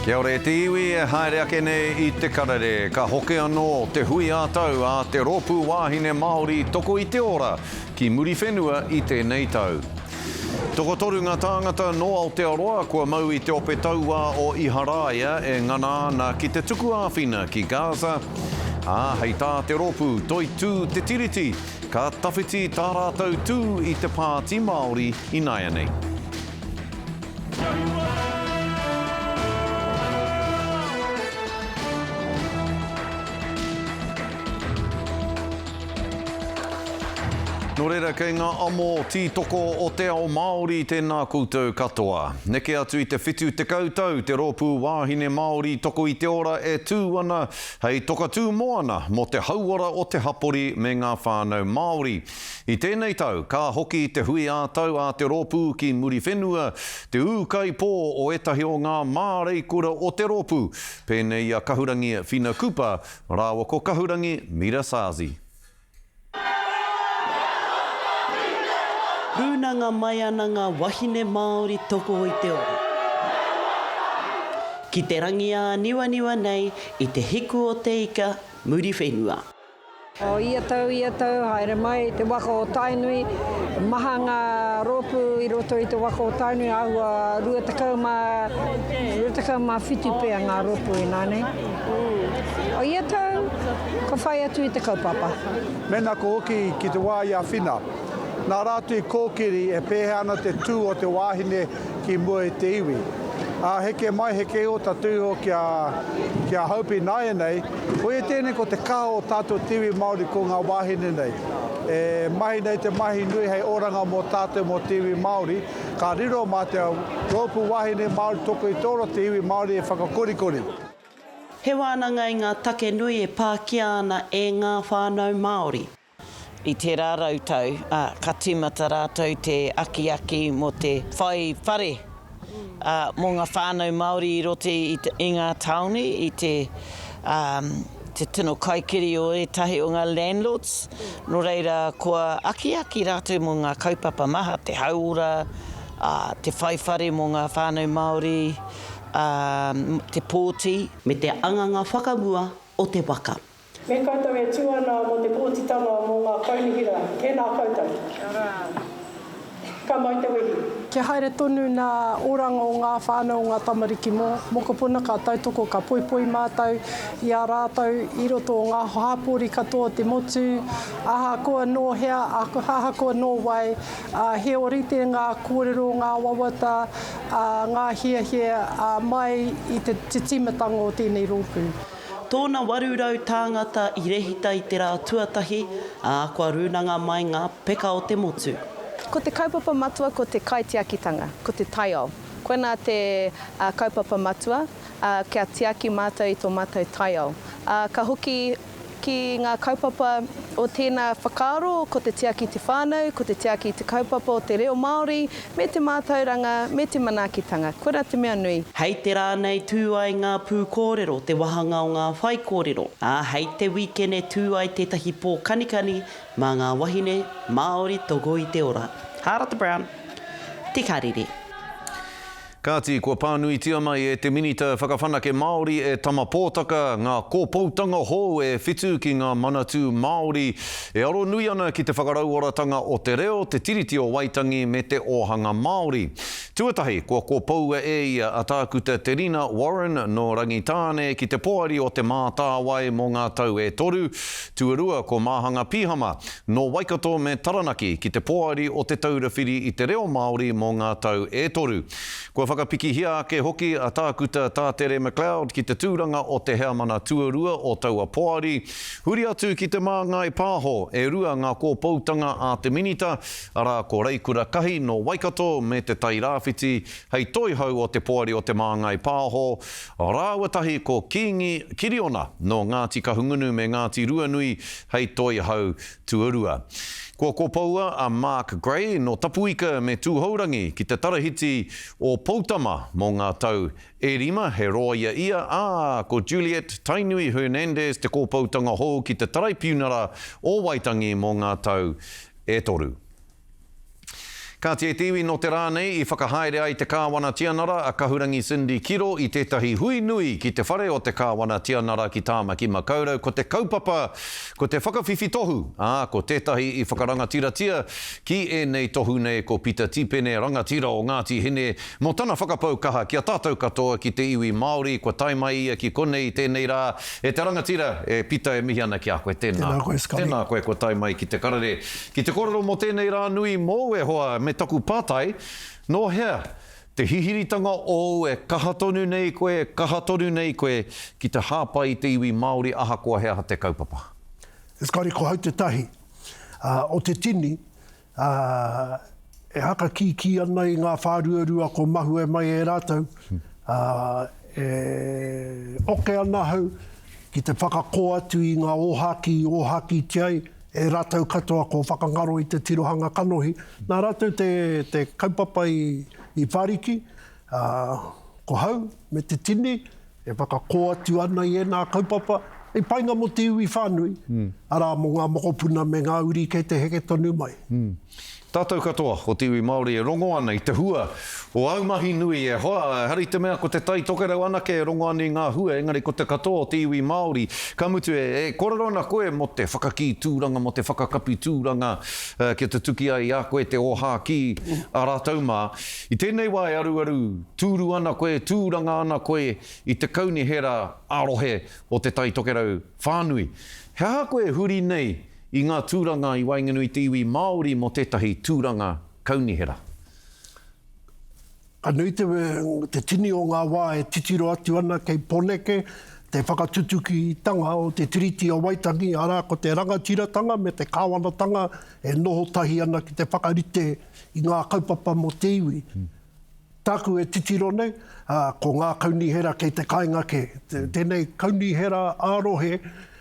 Kia ora e te iwi e haere ake nei i te karere. Ka hoki anō te hui ā-tau a te Rōpū Wāhine Māori Toko i te Ora ki Muriwhenua i tēnei tau. Tokotoru ngā tāngata nō Aotearoa kua mau i te ope tauā o Iharaia e ngana ana ki te tuku āwhina ki Gaza, ā, hei tā te rōpū Toitū Te Tiriti, ka tawhiti tā rātou tū i te Pāti Māori ināianei. Nō reira, kei ngā amo tītoko o te ao Māori tēnā koutou katoa. Neke atu i te 70 tau te Rōpū Wāhine Māori Toko i te Ora e tū ana hei toka tū moana mō te hauora o te hapori me ngā whānau Māori. I tēnei tau, ka hoki te hui ā-tau a te rōpū ki Muriwhenua, te ūkaipō o ētahi o ngā māreikura o te rōpū, pēnei i a Kahurangi Whina Cooper rāua ko Kahurangi Mira Sazi. Rūnanga mai ana ngā wahine Māori toko i te ora. Ki te rangi āniwaniwa nei i te hiku o te ika Muriwhenua. O ia tau, ia tau, haere mai te waka o Tainui, maha ngā rōpū i roto i te waka o Tainui, āhua 20, 27 pea ngā rōpū inānei. O ia tau, ka whai atu i te kaupapa. Mēnā ko hoki ki te wā i a Whina, nā rātou i kōkiri e pēhea ana te tū o te wāhine ki mua i te iwi. Ā, heke mai, heke iho tatū iho ki a, ki a Hope ināianei, Koia tēnei ko te kaha o tātou te iwi Māori ko ngā wāhine nei. E mahi nei te mahi nui hei oranga mō tātou mō te iwi Māori, ka riro mā te Rōpū Wāhine Māori Toko i te Ora te iwi Māori e whakakorikori. He wānanga i ngā take nui e pākia ana e ngā whānau Māori. I tērā rautau, ā, ka tīmata rātou te akiaki mō te whai whare, ā, mō ngā whānau Māori i roto i, i ngā tāone, i te, ā, te tino kaikiri o ētahi o ngā landlords. Nō reira, kua akiaki rātou mō ngā kaupapa maha, te hauora, ā, te whai whare mō ngā whānau Māori, ā, te pōti. Me te anganga whakamua o te waka. Me koutou e tū ana mō te pōtitanga mō ngā kaunihera, tēnā koutou. Kia ora. Ka mau te wehi. Kia haere tonu nā oranga o ngā whānau o ngā tamariki mō mokopuna ka tautoko ka poipoi mātou i a rātou i roto o ngā hāpori katoa o te motu ahakoa nō hea ahakoa nō wai ā he orite ngā kōrero ngā wawata ā ngā hiahia ā mai i te tīmatanga o tēnei rōpū. Tōna 800 tāngata i rehita i te rā tuatahi, ā, kua rūnanga mai ngā peka o te motu. Ko te kaupapa matua ko te kaitiakitanga, ko te taiao. Koinā te kaupapa matua, kia tiaki mātou i tō mātou taiao. Ka hoki ki ngā kaupapa o tēnā whakaaro, ko te tiaki i te whānau, ko te tiaki i te kaupapa o te reo Māori, me te mātauranga, me te manaakitanga. Koirā te mea nui. Hei te rā nei tū ai ngā pūkōrero, te wāhanga o ngā whaikōrero, ā, hei te wīkene tū ai tētahi pō kanikani mā ngā wahine Māori toko i te ora. Hārata Brown, Te Karere. Kāti, kua pānuitia mai e te Minita Whakawhanake Māori e Tama Pōtaka ngā kōpoutanga hou e whitu ki ngā manatū Māori e aro nui ana ki te whakarauoratanga o te reo, te Tiriti o Waitangi me te ōhanga Māori. Tuatahi, kua kōpoua e ia a Tākuta Te Rina Warren nō Rangitāne ki te Poari o Te Mātāwai mō ngā tau e toru, tuarua ko Māhanga Pīhama nō Waikato me Taranaki ki te Poari o Te Taura Whiri i te Reo Māori mō ngā tau e toru. Kua whakapikihia ake hoki a Tākuta Tātere McLeod ki te tūranga o te Heamana Tuarua o taua poari. Huri atu ki Te Māngai Pāho, e rua ngā kōpoutanga a te Minita, arā ko Reikura Kahi nō Waikato me Te Tai Rāwhiti hei toihau o te Poari o Te Māngai Pāho, rāua tahi ko Kīngi Kiriona nō Ngāti Kahungunu me Ngāti Ruanui hei toihau tuarua. Kua kopoua a Mark Gray nō Tapuika me Tūhourangi ki te tarahiti o Poutama mō ngā tau e rima, he rōia ia, ā, ko Juliet Tainui Hernandez te kōpoutanga hou ki te Taraipiunara o Waitangi mō ngā tau e toru. Kāti e te iwi nō te rā nei i whakahaere ai te Kāwana Tianara a Kahurangi Cindy Kiro i tētahi hui nui ki te whare o te Kāwana Tianara ki Tāmaki Makaurau ko te kaupapa ko te whakawhiwhi tohu, ā, ko tētahi i whakarangatiratia ki ēnei tohu nei ko Pita Tipene rangatira o Ngāti Hine mō tana whakapau kaha ki a tātou katoa ki te iwi Māori kua tae mai ia ki konei i tēnei rā e te rangatira e Pita e mihi ana ki a koe tēnā Tēnā koe Scotty. Tēnā koe kua tae mai ki te karere Ki te kōrero mō tēnei rā nui mōu e hoa me taku pātai, nō hea te hihiritanga ōu e kaha tonu nei koe, e kaha tonu nei koe ki te hāpai i te iwi Māori ahakoa he aha te kaupapa? Scotty, ko hau tētahi o te tini e hakakīkī ana i ngā whāruarua ko mahue mai e rātou, e oke ana ahau ki te whakakō atu i ngā ōhākī i ōhākītia ai e rātou katoa ko whakangaro i te tirohanga kanohi. Nā rātou te, te kaupapa i, i whariki, ā, ko hau me te tini e whakakō atu ana i ēnā kaupapa, hei painga mō te iwi whānui, arā, mō ngā mokopuna me ngā uri kei te heke tonu mai. Tātou katoa o te iwi Māori e rongo ana i te hua o āu mahi nui e hoa, ehara i te mea ko te Tai Tokerau anake e rongo ana i ngā hua, engari ko te katoa o te iwi Māori. Ka mutu, e kōrero ana koe mō te whakakī tūranga, mō te whakakapi tūranga kia tutuki ai i a koe te ōhākī a rātou mā. I tēnei wā e aruaru tūru ana koe, tūranga ana koe i te kaunihera ā-rohe o Te Tai Tokerau whānui. He aha koe e huri nei i ngā tūranga i waenganui i te iwi Māori mō tētahi tūranga kaunihera. Ka nui te, te tini o ngā wā e titiro atu ana kei Poneke te whakatutukitanga o te Tiriti o Waitangi, arā, ko te rangatiratanga me te kāwanatanga e noho tahi ana ki te whakarite i ngā kaupapa mō te iwi. Tāku e titiro nei, ā, ko ngā kaunihera kei te kāinga kē. Tēnei kaunihera ā-rohe,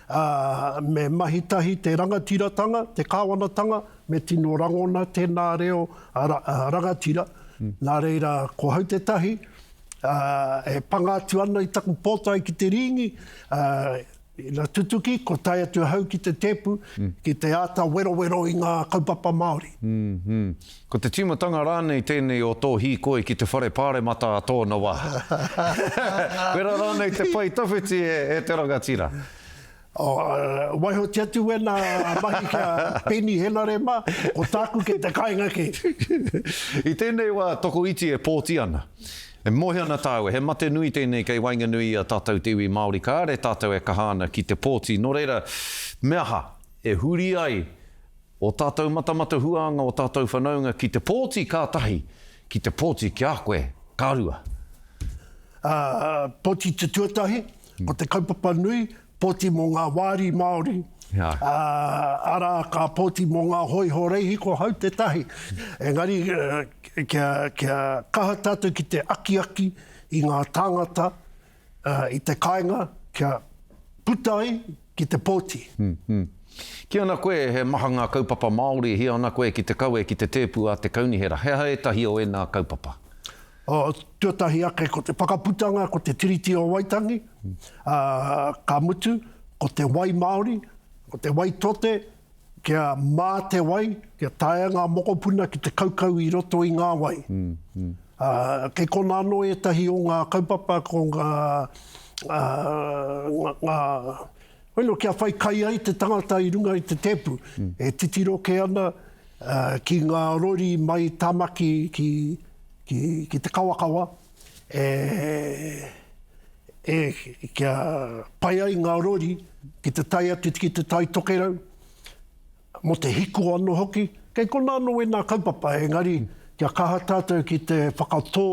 ā, me mahi tahi te rangatiratanga, te kāwanatanga, me tino rangona tēnā reo rangatira. Nā reira, ko hau tētahi, ā, e panga atu ana i taku pōtae ki te rīngi, ā, Ina tutuki, kua tae atu ahau ki te tēpu, ki te āta werowero i ngā kaupapa Māori. Ko te tīmatanga rānei tēnei o tō hīkoi ki te whare pāremata a tōna wā? Wera rānei te pae tawhiti e te rangatira? Waihotia atu wēnā mahi ki a Peeni Henare mā, ko tāku kei te kāinga kē. I tēnei wā tokoiti e pōti ana. E mōhio ana tāua, he mate nui tēnei kei waenganui i a tātou te iwi Māori, kāre tātou e kaha ana ki te pōti, nō reira, me aha e huri ai ō tātou matamata huānga, ō tātou whanaunga ki te pōti ka tahi, ki te pōti ki a koe ka rua. Ā, pōti te tuatahi, ko te kaupapa nui, Pōti mō ngā wāri Māori, ā, arā, ka pōti mō ngā hōiho reihi ko hau tētahi. Engari, kia, kia kaha tātou ki te akiaki i ngā tāngata i te kāinga kia puta ai ki te pōti. Kī ana koe he maha ngā kaupapa Māori e hia ana koe ki te kawe ki te tēpu a te kaunihera. He aha ētahi o ēnā kaupapa? Tuatahi ake ko te whakaputanga, ko te Tiriti o Waitangi, ā, ka mutu, ko te wai Māori, ko te wai tote, kia mā te wai, kia taea ngā mokopuna ki te kaukau i roto i ngā wai. Ā, kei konā anō ētahi o ngā kaupapa ko ngā, ā, ngā, hoi nō kia whai kai ai te tangata i runga i te tēpu, e titiro kē ana ki ngā rori mai Tamaki ki, ki, ki te kawakawa, e, e, kia pai ai ngā rori ki te tae atu ki te Tai Tokerau, mō te hiko anō hoki. Kei konā anō ēnā kaupapa, engari kia kaha tātou ki te whakatō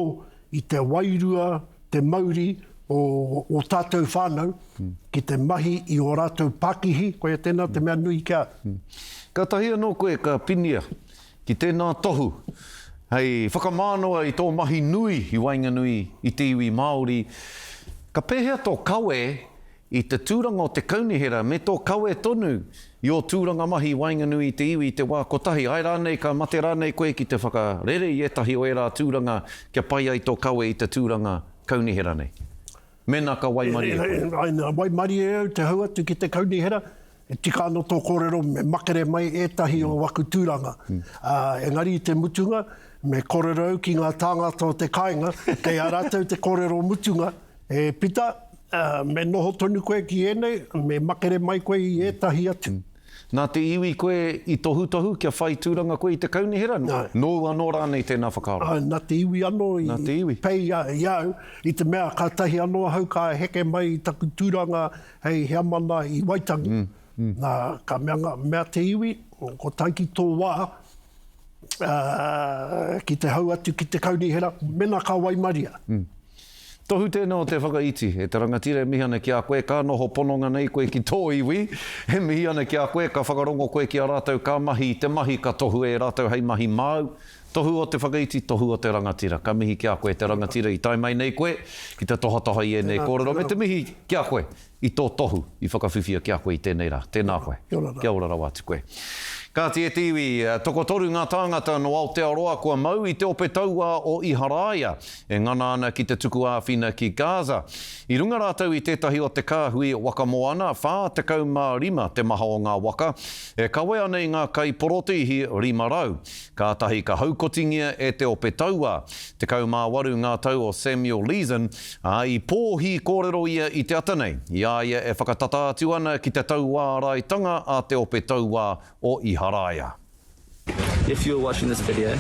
i te wairua, te mauri o ō tātou whānau ki te mahi i ō rātou pakihi, koia tēnā te mea nui ki a au. Kātahi anō koe ka pinia Ki tēnā tohu, hei whakamānawa i tō mahi nui i waenganui i te iwi Māori, ka pēhea tō kawe i te tūranga o te kaunihera me tō kawe tonu i ō tūranga mahi i waenganui i te iwi i te wā kotahi, āe rānei ka mate rānei koe ki te whakarere i ētahi o ērā tūranga kia pai ai tō kawe i te tūranga kaunihera nei? Mēnā ka waimarie koe. Āe, waimarie au te hau atu ki te kaunihera. E tika ana tō kōrero me makere mai ētahi o aku tūranga. Ā, engari i te mutunga, me kōrero au ki ngā tāngata o te kāinga, kei a rātou te kōrero mutunga, E Pita, me noho tonu koe ki ēnei, me makere mai koe i ētahi atu. Nā te iwi koe i tohutohu kia whai tūranga koe i te kaunihera? Nōu anō rānei tēnā whakaaro? Āe, nā te iwi anō i pei i a au, i te mea kātahi anō ahau ka heke mai i taku tūranga hei heamana i Waitangi. Nā, ka mea, mea te iwi, ko tae ki tō wā, ki te hau atu ki te kaunihera, mena ka waimaria. Tohu tēnā o te whakaiti, e te rangatira e mihi ana ki a koe, ka noho pononga nei koe ki tō iwi, e mihi ana ki a koe, ka whakarongo koe ki a rātou, ka mahi i te mahi ka tohua e rātou hei mahi māu. Tohu o te whakaiti, tohu o te rangatira. Ka mihi ki a koe te rangatira i tae mai nei koe ki te tohatoha i ēnei kōrero me te mihi ki a koe i tō tohu i whakawhiwhia ki a koe i tēnei rā. Tēnā koe. Kia ora rawa atu koe. Kāti e te iwi, tokotoru ngā tāngata nō Aotearoa kua mau i te ope tauā o Iharaia e ngana ana ki te tuku āwhina ki Gaza. I runga rātou i tētahi o te kāhui waka moana, 45 te maha o ngā waka, e kawe ana i ngā kaiporotēhi 500. Kātahi ka haukotingia e te ope tauā. 18 ngā tau o Samuel Leeson, ā, i pōhi kōrero ia i te ata nei, i a ia e whakatata atu ana ki te tauāraitanga a te ope tauā o Iharaia. If you are watching this video,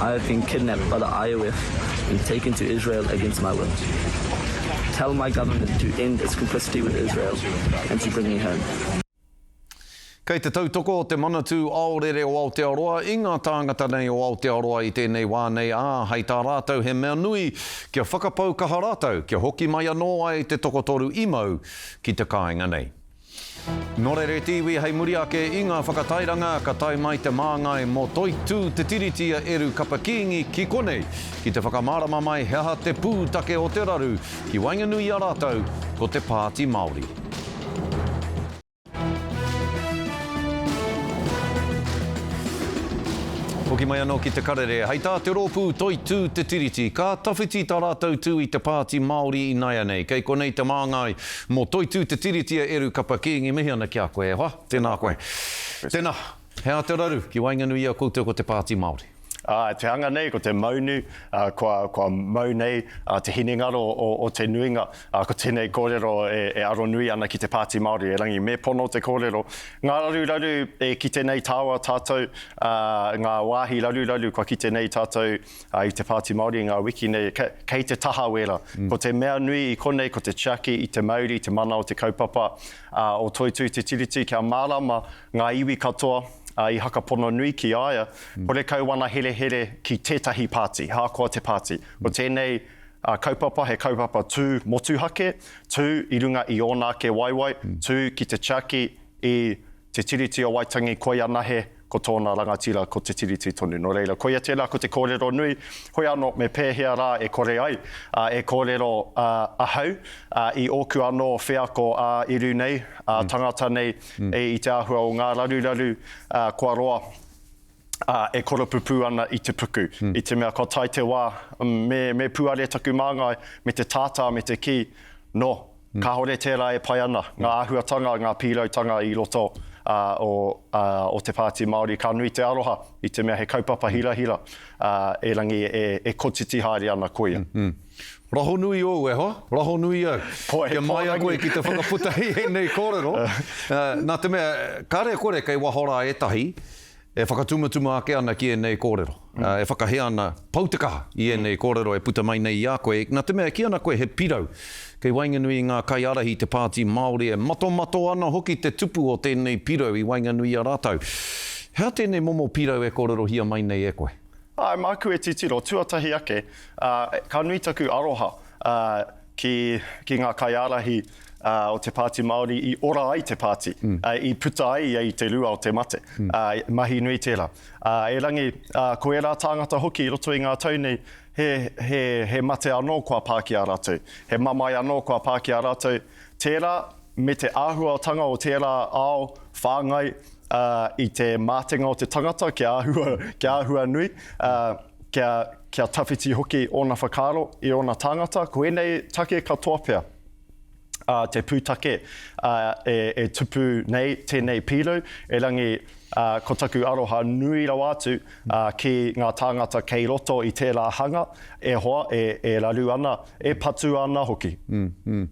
I have been kidnapped by the IOF and taken to Israel against my will. Tell my government to end its complicity with Israel and to bring me home. Kei te tautoko te Manatū Aorere o Aotearoa i ngā tāngata nei o Aotearoa i tēnei wā nei, ā, hei tā rātou he mea nui kia whakapau kaha rātou kia hoki mai anō ai te tokotoru i mau ki te kāinga nei. Nō reira e te iwi, hei muri ake i ngā whakatairanga ka tae mai te māngai mō Toitū Te Tiriti a Eru Kapa Kīngi ki konei ki te whakamārama mai he aha te pūtake o te raru ki waenganui i a rātou ko te Pāti Māori. Hoki mai anō ki te karere, hei tā te rōpū Toitū Te Tiriti, ka tawhiti tā rātou tū i te Pāti Māori inaianei. Kei konei te māngai mō Toitū Te Tiriti a Eru Kapa Kīngi. Mihi ana ki a koe e hoa. Tēnā koe. Tēnā, he aha te raru ki waenganui i a koutou ko te Pāti Māori? Ā, te anga nei, ko te maunu, ā, kua, kua mau nei te hinengaro o, o te nuinga, ā, ko tēnei kōrero e, e aro nui ana ki te Pāti Māori, erangi me pono te kōrero. Ngā raruraru e kite nei tāua tātou, ā, ngā wāhi raruraru kua kite nei tātou ā, i te Pāti Māori i ngā wiki nei, kei, kei te taha wērā. Ko te mea nui i konei, ko te tiaki i te mauri, te mana o te kaupapa, ā, o Toitū Te Tiriti, kia mārama ngā iwi katoa, ā, i hakapono nui ki a ia, horekau wana herehere ki tētahi pāti, hākoa te pāti. Ko tēnei kaupapa he kaupapa tū motuhake, tū i runga i ōna ake waewae, tū ki te tiaki i Te Tiriti o Waitangi koi anahe ko tōna rangatira ko Te Tiriti tonu. Nō reira, koia tērā ko te kōrero nui, hoi anō me pēhea rā e kore ai e kōrero ahau i ōku anō wheako ā-iru nei, ā-tangata nei, i te āhua o ngā raruraru kua roa e koropupū ana i te puku. I te mea kua tae te wā me puare taku māngai me te tātā me te kī, no, kāore tērā e pai ana, ngā āhuatanga, ngā pīrautanga i roto o te Pāti Māori. Ka nui te aroha i te mea he kaupapa hirahira erangi e kotiti haere ana koia. Raho nui ōu, e hoa, raho nui au. Poe, Kia māia koe ki te whakaputa i ēnei kōrero, nā te mea, kāre e kore kei waho rā ētahi e whakatumatuma ake ana ki ēnei kōrero, e whakahē ana, pau te kaha i ēnei kōrero e puta mai nei i a koe, nā te mea e kī ana koe he pirau kei waenganui i ngā kaiārahi i te Pāti Māori e matomato ana hoki te tupu o tēnei pirau i waenganui i a rātou. He aha tēnei momo pirau e kōrerohia mai nei e koe? Āe, māku e titiro, tuatahi ake, ā, ka nui taku aroha, ā, ki, ki ngā kaiārahi, ā, o te Pāti Māori i ora ai te pāti, ā, i puta ai ia i te rua o te mate. Ā, mahi nui tērā. Ā, erangi, ā, ko ērā tāngata hoki i roto i ngā tau nei, he, he, he mate anō kua pā ki a rātou. He mamae anō kua pā ki a rātou. Tērā, me te āhuatanga o tērā ao whāngai i te mātenga o te tangata kia āhua, kia āhua nui, kia, kia tawhiti hoki ōna whakaaro i ōna tāngata. Ko ēnei take katoa pea. Ā, te pūtake, ā, e, e tupu nei tēnei pīrau, erangi, ā, ko taku aroha nui rawa atu, ā, ki ngā tāngata kei roto i tērā hanga, e hoa, e, e raru ana, e patu ana hoki. Mm, mm.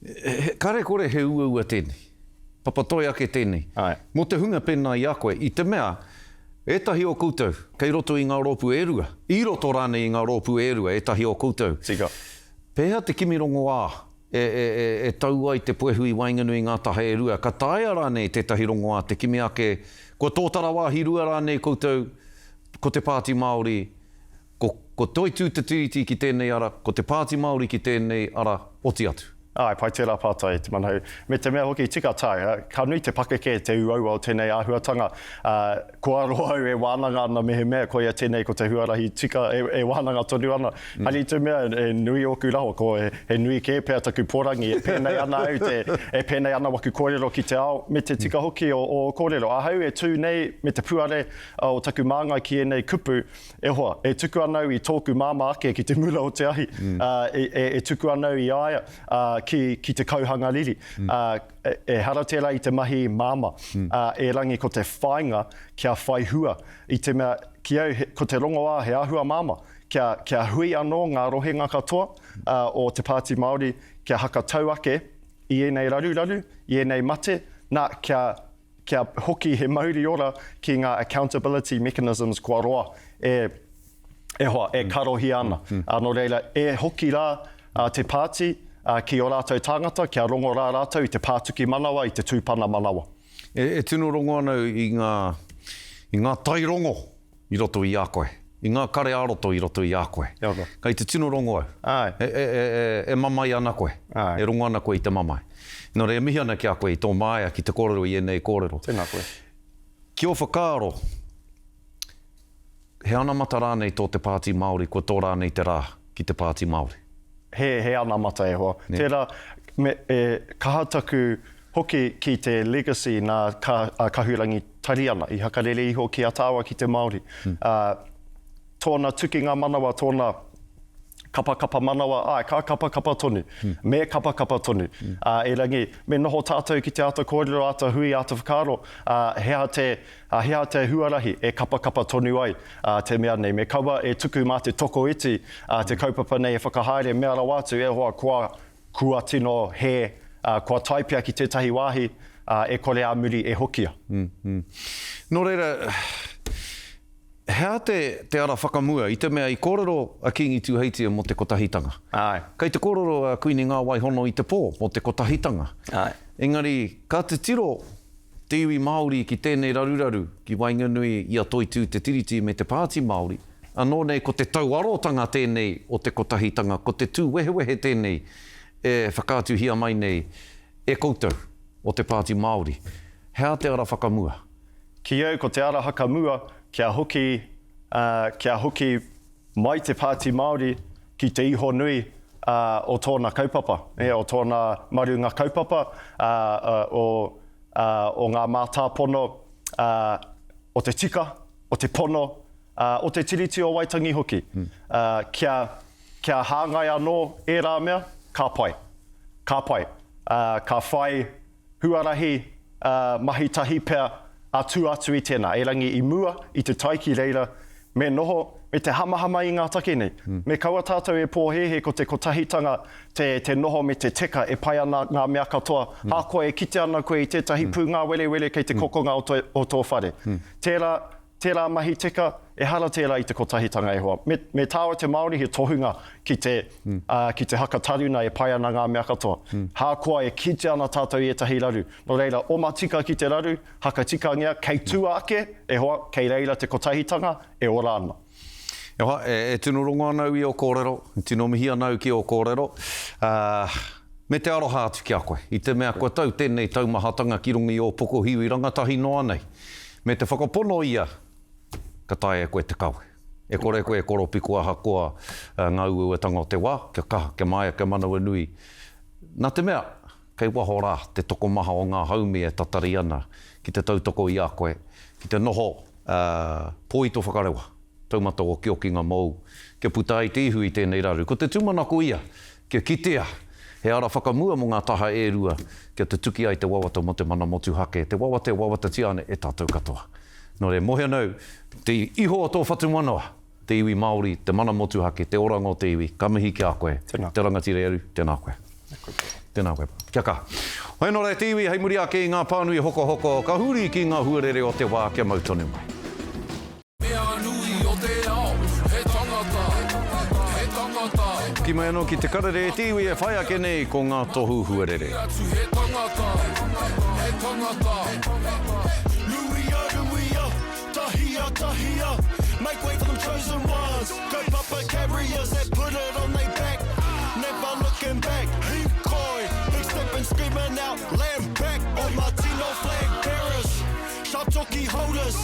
He, kare kore he uaua tēnei. Papatoe ake tēnei. Āe. Mō te hunga pēnā i a koe, i te mea, ētahi o koutou, kei roto i ngā rōpū e rua, i roto rānei i ngā rōpū e rua, ētahi o koutou. Tika. Pēhea te kimi rongoā e, e, e, e tau ai te puehu i waenganui i ngā taha e rua? Ka taea rānei tētahi rongoā te kimi ake, kua tōtara wāhi rua rānei koutou, ko te Pāti Māori, ko, ko Toitū Te Tiriti ki tēnei ara, ko te Pāti Māori ki tēnei ara, oti atu? Āe, pai tērā pātai, Te Manahau. Me te mea hoki, tika tā, ka nui te pakeke, te uaua o tēnei āhuatanga. Ā, kua roa au e wānanga ana mehemea koia tēnei ko te huarahi tika e, e wānanga tonu ana. Hari te mea e nui ōku rawa, ko he, he nui kē pea taku porangi e pēnei ana au te, e pēnei ana waku kōrero ki te ao, me te tika hoki o ō kōrero. Ahau e tū nei me te puare o taku māngai ki ēnei kupu, E hoa, e tuku ana au i tōku māmā ake ki te mura o te ahi, ā, e, e, e tuku ana au i a ia, ā, ki, ki te kauhanga riri. Ā, e, ehara tērā i te mahi māmā, ā, erangi ko te whāinga kia whai hua, i te mea, ki au, he, ko te rongoā he āhua māmā, kia, kia hui anō ngā rohenga katoa, ā, o te Pāti Māori, kia hakatau ake i ēnei raruraru, i ēnei mate, nā, kia, kia hoki he mauri ora ki ngā accountability mechanisms kua roa e, e hoa, e karohia ana. Mm. Nō reira, e hoki rā te pāti ki ō rātou tāngata, kia rongo rā rātou i te pātuki manawa, i te tūpana manawa. E, e tino rongo ana au i ngā, i ngā tairongo i roto i a koe, i ngā kare ā-roto i roto i a koe. Kia ora. Kei te tino rongo au. Āe. E, e, e, e, e mamae ana koe. Āe. E rongo ana koe i te mamae. Nō reira, e mihi ana ki a koe i tō māia ki te kōrero i ēnei kōrero. Tēnā koe. Ki ō whakaaro, he anamata rānei tō te Pāti Māori, kua tō rānei te rā ki te Pāti Māori? He, he anamata e hoa. Nē. Tērā, me, e, kaha taku hoki ki te legacy nā Ka, a Kahurangi Tariana i hakarere iho ki a tāua ki te Māori. Ā, tōna tukinga manawa, tōna kapakapa manawa, āe, ka kapakapa tonu. Me kapakapa tonu. Ā, erangi, me noho tātou ki te āta kōrero, āta hui, āta whakaaro, ā, he aha te, ā, he aha te huarahi e kapakapa tonu ai, ā, te mea nei. Me kaua e tuku mā te tokoiti, ā, te kaupapa nei e whakahaere mea rawa atu, e hoa, kua, Kua tino hē, ā, kua tae pea ki tētahi wāhi, ā, e kore ā muri e hokia. Nō reira, he aha te, te ara whakamua i te mea i kōrero a Kīngi Tūheitia mō te kotahitanga? Āe. Kei te kōrero a Kuini Ngāwaihono i te pō mō te kotahitanga. Āe. Engari, ka titiro te iwi Māori ki tēnei raruraru ki waenganui i a Toitū Te Tiriti me te Pāti Māori, anō nei ko te tauarotanga tēnei o te kotahitanga, ko te tū wehewehe tēnei e whakaatuhia mai nei e koutou o te Pāti Māori. He aha te ara whakamua? Ki au ko te ara hakamua kia hoki, kia hoki mai te Pāti Māori ki te iho nui o tōna kaupapa, o tōna marunga kaupapa, o, o ngā mātāpono o te tika, o te pono, o te Tiriti o Waitangi hoki. Kia, kia hāngai anō ērā mea, ka pai. Ka pai. Ka whai huarahi mahi tahi pea a tua atu i tēnā. Erangi i mua i te tae ki reira, me noho me te hamahama i ngā take nei. Me kaua tātou e pōhēhē ko te kotahitanga, te, te noho me te teka e pai ana ngā mea katoa, ahakoa e kite ana koe i tētahi pūngāwerewere kei te kokonga o, te, o tō whare. Tērā, Tērā mahi teka, ehara tērā i te kotahitanga e hoa. Me, me tāua te Māori he tohunga ki te, ā, ki te haka taruna e pai ana ngā mea katoa. Hākoa e kite ana tātou i ētahi raru. Nō reira, oma tika ki te raru, haka tikangia, kei tua ake, e hoa, kei reira te kotahitanga e ora ana. E hoa, e, e tino rongo ana au i ō kōrero, e tino mihi ana au ki ō kōrero, ā, me te aroha atu ki a koe, i te mea kua tau tēnei taumahatanga ki runga i ō pokohiwi rangatahi noa nei. Me te whakapono ia, ka taea e koe te kawe. E kore koe e koropiko ahakoa ngā uauatanga o te wā, kia kaha, kia māia, kia manawanui. Nā te mea, kei waho rā te tokomaha o ngā haumi e tatari ana ki te tautoko i a koe, ki te noho pōito whakarewa, taumata okiokinga mōu, kia puta ai te ihu i tēnei raru. Ko te tūmanako ia, kia kitea. He ara whakamua mō ngā taha e rua kia tutuki ai te wawata mō te mana motuhake, te wawata e wawatatia ana e tātou katoa. Nō reira, mohi ana au, te iho o tō whatumanawa, te iwi Māori, te mana motuhake, te oranga o te iwi, ka mihi ki a koe, te rangatira e aru, tēnā koe. Tēnā koe. Kia kaha. Hoi anō rā e te iwi, hei muri ake i ngā pānui hokohoko, ka huri ki ngā huarere o te wā kia mau tonu mai. Mea nui o te ao, he tangata, he tangata. Hoki mai anō ki te karere e te iwi e whai ake nei ko ngā tohu huarere. Atu he tangata, he tangata. Ruia, ruia, tahia, tahia, make way for them chosen ones, kaupapa carriers that put it on they back, never looking back, hīkoi, big stepping screaming out, land back, all my tino flag bearers. Sharp talkie holders,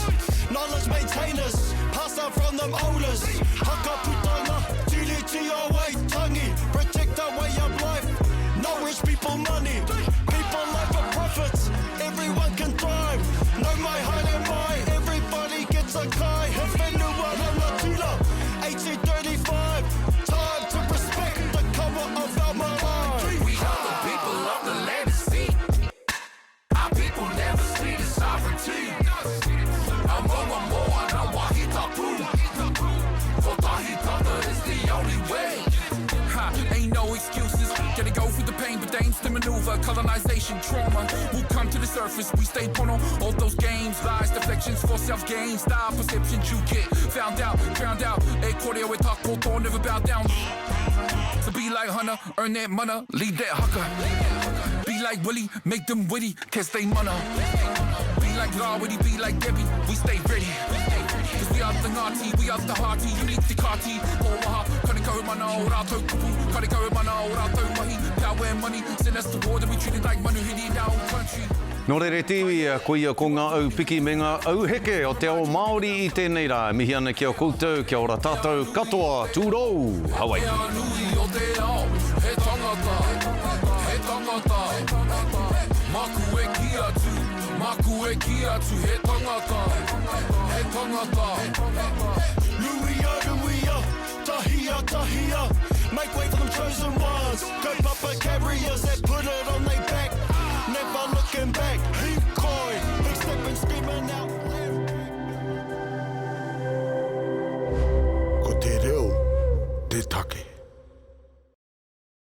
knowledge maintainers, pass down from them olders. Hakaputanga, Tiriti o Waitangi, protect our way of life, not rich people money. People over profits, everyone can thrive. Nau mai haere mai, everybody gets a kai. He whenua rangatira, 1835, time to respect the kawa of our marae. We are the people of the land and sea. Our people never see the sovereignty. Our maunga moana wahi tapu. Kotahi tata is the only way. Ha, ain't no excuses. Gotta go through the pain, but they the maneuver. Colonization, trauma will come to the surface. We stay pono. All those games, lies, deflections for self gain. Style perceptions you get found out, drowned out. E kore e takoto, never bow down. To be like Hunter, earn that money, lead that haka. Be like Willie, make them witty, cause they mana. Be like Rawiri, be like Debbie, we stay ready. Cause we are the Ngāti, we are the hearty, unique te kāti. Ko waha, karekau mana o rātou kupu, karekau mana o rātou mahi, power and money, send us to war, then we treated like manuhiri in our own country. Nō reira e te iwi, koia ko ngā au piki me ngā au heke o te ao Māori i tēnei rā. E mihi ana ki a koutou, kia ora tātou katoa, tūrou, Hawaiki! Mea nui o te ao, he tangata, he tangata. Maku e ki atu, maku e ki atu, he tangata, he tangata. Ruia, ruia, tahia, tahia, make way for them chosen ones.